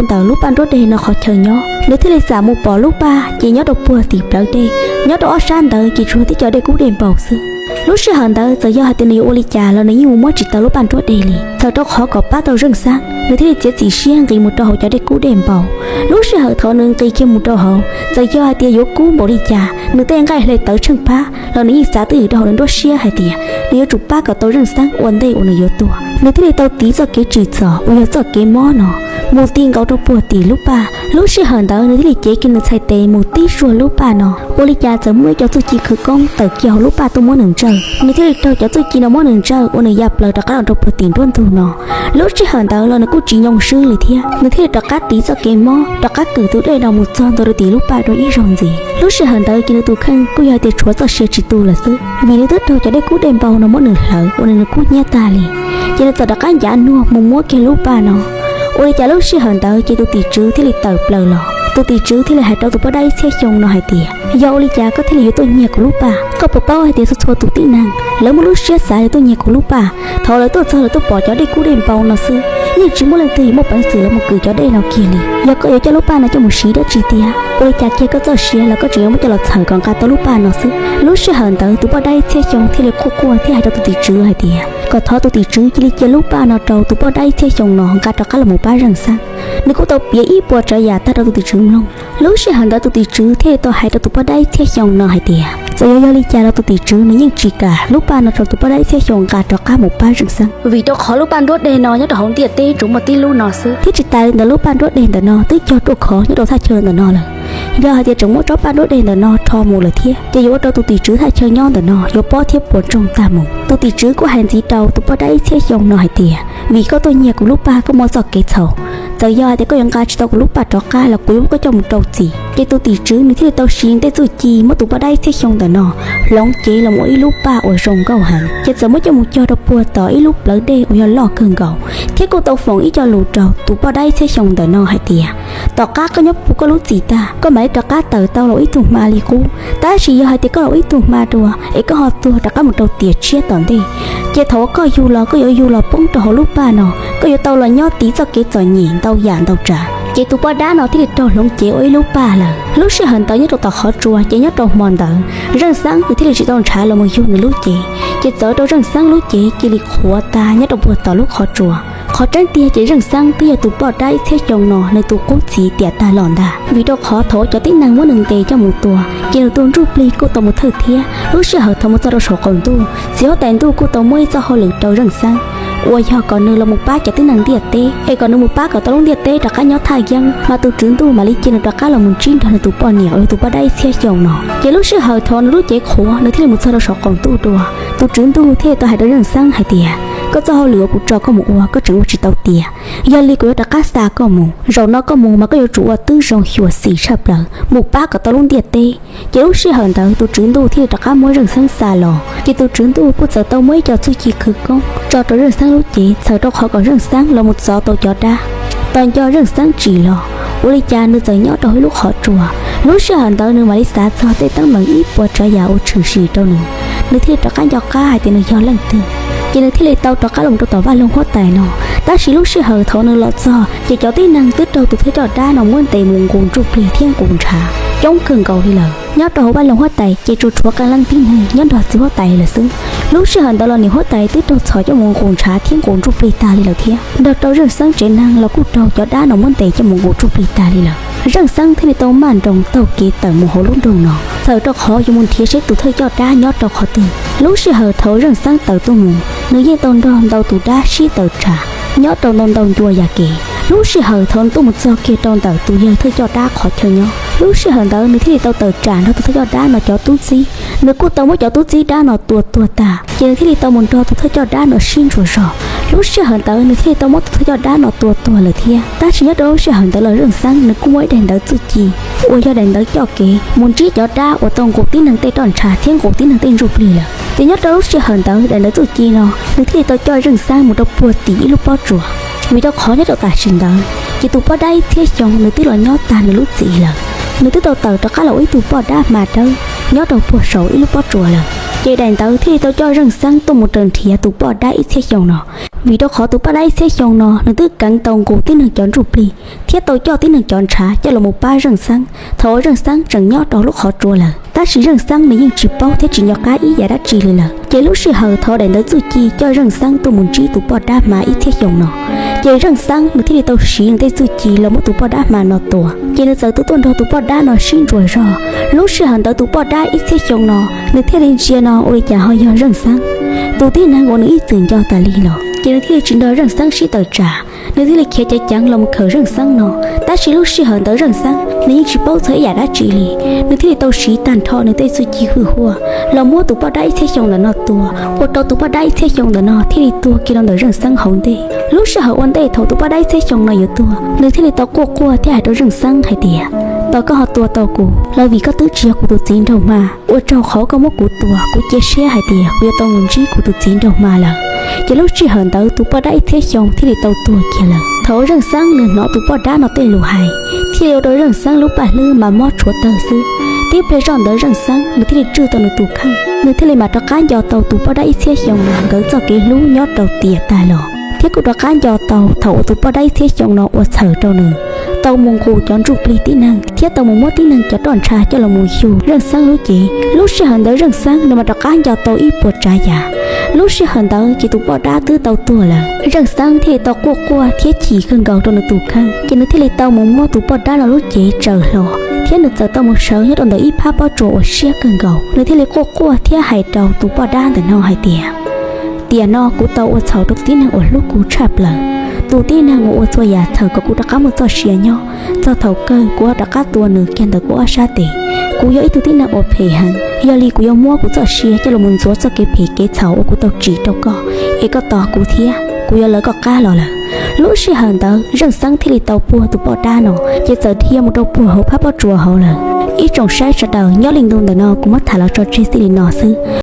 ntawm lub paj nruab deg no qhov chaw nyob. Nws thiaj li xam mus pom lub paj ces nyob rau puag tim plawv dej, nyob rau ob sab ntawd ces tsuas tib co dej kub dej npau xwb. Lub sij hawm ntawd txawm yog hais tias nws yuav ua li cas los nws yeej mus muab tsis tau lub paj nruab deg li. Txhawm rau qhov kom pab tau Zeej Xeeb, nws thiaj li txiav txim siab nqis mus rau hauv cov dej kub dej npau. Lub sij hawm thaum nws nqis kiag mus rau hauv, txawm yog hais tias yuav kub npaum li cas, nws tej nqaij hle tawv tsheej phab los nws yeej xav twj ywm rau hauv nws nruab siab hais tias nws yuav tsum pab kom tau Zeej Xeeb ua ntej uas nws yuav tuag. Nws thiaj li tau tiv txoj kev tsim txom uas yog txoj kev mob no mus ti nkaus rau puag tim lub paj. Lub sij hawm ntawd nws thiaj li cev kiag nws txhais tes mus tib zuag lub paj no. Ua li cas txawm muaj ib co txuj ci khawv koob tawm kiag hauv lub paj tuaj muab nws ntsawj. Nws thiaj li raug cov txuj ci no muab nws ntsawj ua nws ya plaws rov qab los rau puag tim nruab ntug no. Lub sij hawm ntawd los nws kuj tsis nyoo swb li thiab, nws thiaj li rov qab tiv txoj kev mob rov qab kwm tus dej no mus txog ntua rau tim lub paj dua ib zaug ntxiv. Lub sij hawm ntawd ces nws tus kheej kuj yog hais tias tshuav txoj sia tsis tu lawm xwb, vim nws twb raug cov dej kub dej npau no muab nws hlawv ua nws kuj hnyiab tag li. Ces nws txawm rov qab ncav nuag mus muab kiag lub paj no. Ua li cas lub sij hawm ntawd ces tus tim tswv thiaj li tawm plaws los. Tus tim tswv thiaj li hais rau tus poj dab ib txhiab xyoo no hais tias, yog ua li cas koj thiaj li yuav tuaj nyiag kuv lub paj? Koj puas paub hais tias txhua txhua tus tib neeg lawv muaj lub siab xav yuav tuaj nyiag kuv lub paj, thaum lawv tuaj txog lawv tuaj pom cov dej kub dej npau no xwb, yeej tsis muaj leej twg yuav muaj peev xwm los mus kwm cov dej no kiag li. Yog koj yuav coj lub paj no coj mus siv dab tsi tiag? Ua li cas kiag koj txoj sia los koj tseem yuav muab coj los txhawm kom nqa tau lub paj no xwb? Lub sij hawm ntawd tus poj dab ib txhiab xyoo thiaj li quaj quaj thiab hais rau tus tim tswv hais tias kom thov tus tim tswv cia li cia lub paj no rau tus poj dab ib txhiab xyoo no nqa rov qab los mus pab Zeej Xeeb. Nws kuj tau piav ib puas tsav yam tag rau tus tim tswv mloog. Lub sij hawm ntawd tus tim tswv thiaj li tau hais rau tus poj dab ib txhiab xyoo no hais tias txawm yog yog li cas los tus tim tswv nws yeej tsis kam lub paj no rau tus poj dab ib txhiab xyoo nqa rov qab mus pab Zeej Xeeb, vim rau qhov lub paj nruab deg no nyob rau hauv ntiaj teb tsuas muaj tib lub no xwb. Thiab tsis tas li ntawd lub paj nruab deg ntawm no twb cog ruaj khov nyob rau thaj chaw ntawm no lawm. Yog hais tias tseem muab tsob paj nruab deg ntawm no rho mus lawm thiab ces yuav ua rau tus tim tswv thaj chaw nyob ntawm no yuav pob thiab puas ntsoog tag mus. Tus tim tswv kuj hais ntxiv rau tus poj dab ib txhiab xyoo no hais tias vim koj tuaj nyiag kuv lub paj koj muaj txoj kev txhaum, txawm yog hais tias koj yuav nqa tsis tau kuv lub paj rov qab los kuv yuav muab koj coj mus rau txim. Ces tus tim tswv nws thiaj li tau siv tej txuj ci muab tus poj dab ib txhiab xyoo ntawm no hloov cev los ua ib lub paj uas zoo nkauj heev, ces txawm muab coj mus cog rau puag tom ib lub plawv dej uas yog loj kawg nkaus, thiab kuj tau foom ib co lus rau tus poj dab ib txhiab xyoo ntawm no hais tias tom qab koj nyob puv koj lub txim tag koj mam li rov qab tawm tau los ib tug hma li qub. Tab sis yog hais tias koj los ib tug hma dua es koj ho tuag rov qab mus rau tiam tshiab tom ntej, ces thaum uas koj yug los koj yuav yug los poob rau hauv lub paj no, koj yuav tau los nyob tiv txoj kev txom nyem ntau yam ntau tsav. Ces tus poj dab no thiaj li raug hloov cev ua ib lub paj lawm. Lub sij hawm ntawd nyob rau tom qhov tsua ces nyob rau hmo ntawd Zeej Xeeb nws thiaj li tsis tau ntshav los mus yug nws lub cev, ces txawv rau Zeej Xeeb lub cev cia li qhuav tag nyob rau puag tom lub qhov tsua. Qhov tseeb tiag ces Zeej Xeeb twb yog tus poj dab ib txhiab xyoo no nws tus qub txhiv tiam tag los ntag, vim rau qhov thaum uas cov tib neeg muab nws ntes coj mus tua ces nws tus ntsuj plig kuj tau mus thawj thiab. Lub sij hawm thaum mus txog rau saum qaum ntuj, txiv huab tais ntuj kuj tau muab ib txoj hauj lwm rau Zeej Xeeb uas yog kom nws los mus pab cov tib neeg ntiaj teb es kom nws mus pab kom tau lub ntiaj teb rov qab nyob thaj yeeb, mas tus tswv ntuj mam li cia nws rov qab los mus ntsib nrog nws tus poj niam uas yog tus poj dab ib txhiab xyoo no. Ces lub sij hawm thaum nws lub cev qhuav nws thiaj li mus txog rau saum qaum ntuj dua, tus tswv ntuj thiaj li tau hais rau Zeej Xeeb hais tias koj txoj hauj lwm uas kuv tso koj mus ua koj tseem ua tsis tau tiav, yog li kuv yuav rov qab xa koj mus. Zaum no koj mus mas koj yuav tsum ua tib zoo xyuam xim tshaj plaws mus pab kom tau lub ntiaj teb. Ces lub sij hawm ntawd tus tswv ntuj thiaj li rov qab muab Zeej Xeeb xa los, ces tus tswv ntuj kuj txawm tau muab ib co txuj ci khawv koob tso rau Zeej Xeeb lub cev txhawm rau qhov kom Zeej Xeeb los mus txov tau cov dab. Tos nco Zeej Xeeb tsim los, ua li cas nws txawm nyob rau hauv ib lub qhov tsua. Lub sij hawm ntawd nws mam li xav txog tej teeb meem ib puas tsav yam uas tshwm sim rau nws, nws thiaj li rov qab nco qab hais tias nws yog leej twg, ces nws thiaj li tau rov qab los rau tom vaj loog huab tais no. Tab sis lub sij hawm thaum nws los txog ces cov tib neeg twb raug tus thawj coj dab no muab ntes mus nqus ntsuj plig thiab nqus ntshav coob kawg nkaus li lawm. Nyob rau hauv vaj loog huab tais ces tsuas tshuav qee leej tib neeg nyob nrog txiv huab tais lawm xwb. Lub sij hawm ntawd los niam huab tais twb raug txhom coj mus nqus ntshav thiab nqus ntsuj plig tag li lawm thiab. Nrog rau Zeej Xeeb tsev neeg los kuj raug cov dab no muab ntes coj mus nqus ntsuj plig tag li lawm. Zeej Xeeb thiaj li tau maj nroos taug kev tawm mus hauv lub nroog no, txhawm rau qhov yuav mus nrhiav seb tus thawj coj dab nyob rau qhov twg. Lub sij hawm thaum Zeej Xeeb tawm tuaj mus, nws yeej tau nrog ntau tus dab sib tawm tsam nyob rau ntau ntau ncua yam kev. Lub sij hawm thaum nws tuaj mus txog kiag rau ntawm tus yawg thawj coj dab qhov chaw nyob, lub sij hawm ntawd nws thiaj li tau tawm tsam nrog tus thawj coj dab no cov tub txib. Nws kuj tau muab cov tub txib dab no tua tuag tag, ces nws thiaj li tau mus nrog tus thawj coj dab no sib ntsuas zog. Lub sij hawm ntawd nws thiaj li tau muab tus thawj coj dab no tua tuag lawm thiab. Tab sis nyob rau lub sij hawm ntawd los Zeej Xeeb nws kuj muaj ib daim ntawv txuj ci uas yog daim ntawv coj kev mus ntsib cov dab uas tau nqus tib neeg tej roj ntsha thiab nqus tib neeg tej ntsuj plig lawm. Ces nyob rau lub sij hawm ntawd daim ntawv txuj ci no nws thiaj li tau coj Zeej Xeeb mus rau puag tim ib lub pob tsuas. Vim rau qhov nyob rau tam sim ntawd ces tus poj dab ib txhiab xyoo nws twb los nyob tag nws lub txim lawm. Nws twb tau tawm rov qab los ua ib tug poj dab hma dawb nyob rau puag saum ib lub pob tsuas lawm. Ces daim ntawv thiaj li tau coj Zeej Xeeb tuaj mus raws nrhiav tus poj dab ib txhiab xyoo no. Vim rau qhov tus poj dab ib txhiab xyoo no nws twb keev tau nqus tib neeg cov ntsuj plig thiab tau coj tib neeg cov ntshav coj los mus pab Zeej Xeeb thaum uas Zeej Xeeb tseem nyob rau lub qhov tsua lawm. Tab sis Zeej Xeeb nws yeej tsis paub thiab tsis nco qab ib yam dab tsi li lawm. Ces lub sij hawm thaum daim ntawv txuj ci coj Zeej Xeeb tuaj mus ntsib tus poj dab hma ib txhiab xyoo no, ces Zeej Xeeb nws thiaj li tau siv nws tej txuj ci los muab tus poj dab hma no tua. Ces nws txawm tuaj tuaj nrog tus poj dab no sib ntsuas zog. Lub sij hawm ntawd tus poj dab ib txhiab xyoo no nws thiaj li ntsia no ua li cas ho yog Zeej Xeeb, tus tib neeg uas nws ib txwm nco tas li los. Ces nws thiaj li tsis nrog Zeej Xeeb sib tawm tsam, nws thiaj li khiav ceev ceev los mus khawm Zeej Xeeb no. Tab sis lub sij hawm ntawd Zeej Xeeb nws yeej tsis paub txog ib yam dab tsi li, nws thiaj li tau siv tag nrho nws tej txuj ci hwj huaj los muab tus poj dab ib txhiab xyoo ntawm no tua, ua rau tus poj dab ib txhiab xyoo ntawm no thiaj li tuag kiag rau ntawm Zeej Xeeb hauv ntej. Lub sij hawm ua ntej thaum tus poj dab ib txhiab xyoo no yuav tuag, nws thiaj li tau quaj quaj thiab hais rau Zeej Xeeb hais tias, tos koj ho tua tau kuv los vim koj twb tsis yog kuv tus txiv nraug hma. Ua tsaug qhov koj muab kuv tua, kuv cia siab hais tias kuv yuav tau mus ntsib kuv tus txiv nraug hma lawm. Ces lub sij hawm ntawd tus poj dab ib txhiab xyoo thiaj li tau tuag kiag lawm. Thaum Zeej Xeeb nws hnov tus poj dab no tej lus hais, thiaj li ua rau Zeej Xeeb lub paj hlwb mas mob tshuav tawg xwb. Tib pliag zoj ntawd Zeej Xeeb nws thiaj li tswj tau nws tus kheej, nws thiaj li mam rov qab nco tau tus poj dab ib txhiab xyoo no nkawd txoj kev hlub nyob rau tiam tag los, thiab kuj rov qab nco tau thaum uas tus poj dab ib txhiab xyoo no ua txhawm rau nws, tau mus nqus cov ntsuj plig tib neeg thiab tau mus muab tib neeg cov roj ntsha coj los mus yug Zeej Xeeb lub cev. Lub sij hawm ntawd Zeej Xeeb nws mam rov qab nco tau ib puas tsav yam. Lub sij hawm ntawd ces tus poj dab twb tau tuag lawm. Zeej Xeeb thiaj li tau quaj quaj thiab chim kawg nkaus rau nws tus kheej, ces nws thiaj li tau mus muab tus poj dab no lub cev tsaws hlo, thiab nws txawm tau mus sawv nyob rau ntawm ib phab pob tsuas uas siab kawg nkaus. Nws thiaj li quaj quaj thiab hais rau tus poj dab ntawm no hais tias, tiam no kuv tau ua txhaum rau tib neeg uas hlub kuv tshaj plaws, tus tib neeg uas ua txhua yam txhawm kom kuv rov qab muaj txoj sia nyob. Txog thaum kawg kuv ho rov qab tua nws kiag ntawm kuv ob sab tes. Kuv yog ib tug tib neeg uas phem heev, yog li kuv yuav muab kuv txoj sia coj los mus ntxuav txoj kev phem kev txhaum uas kuv tau tsim rau koj, es koj tos kuv thiab kuv yuav lawv koj qab los lawm. Lub sij hawm ntawd Zeej Xeeb thiaj li tau puag tus poj dab no, ces txawm dhia mus rau puag hauv phab pob tsuas hauv lawm. Ib tsoom saib sawv daws, nyob li ntu ntawm no kuv muab tham los tso tseg txij li no xwb.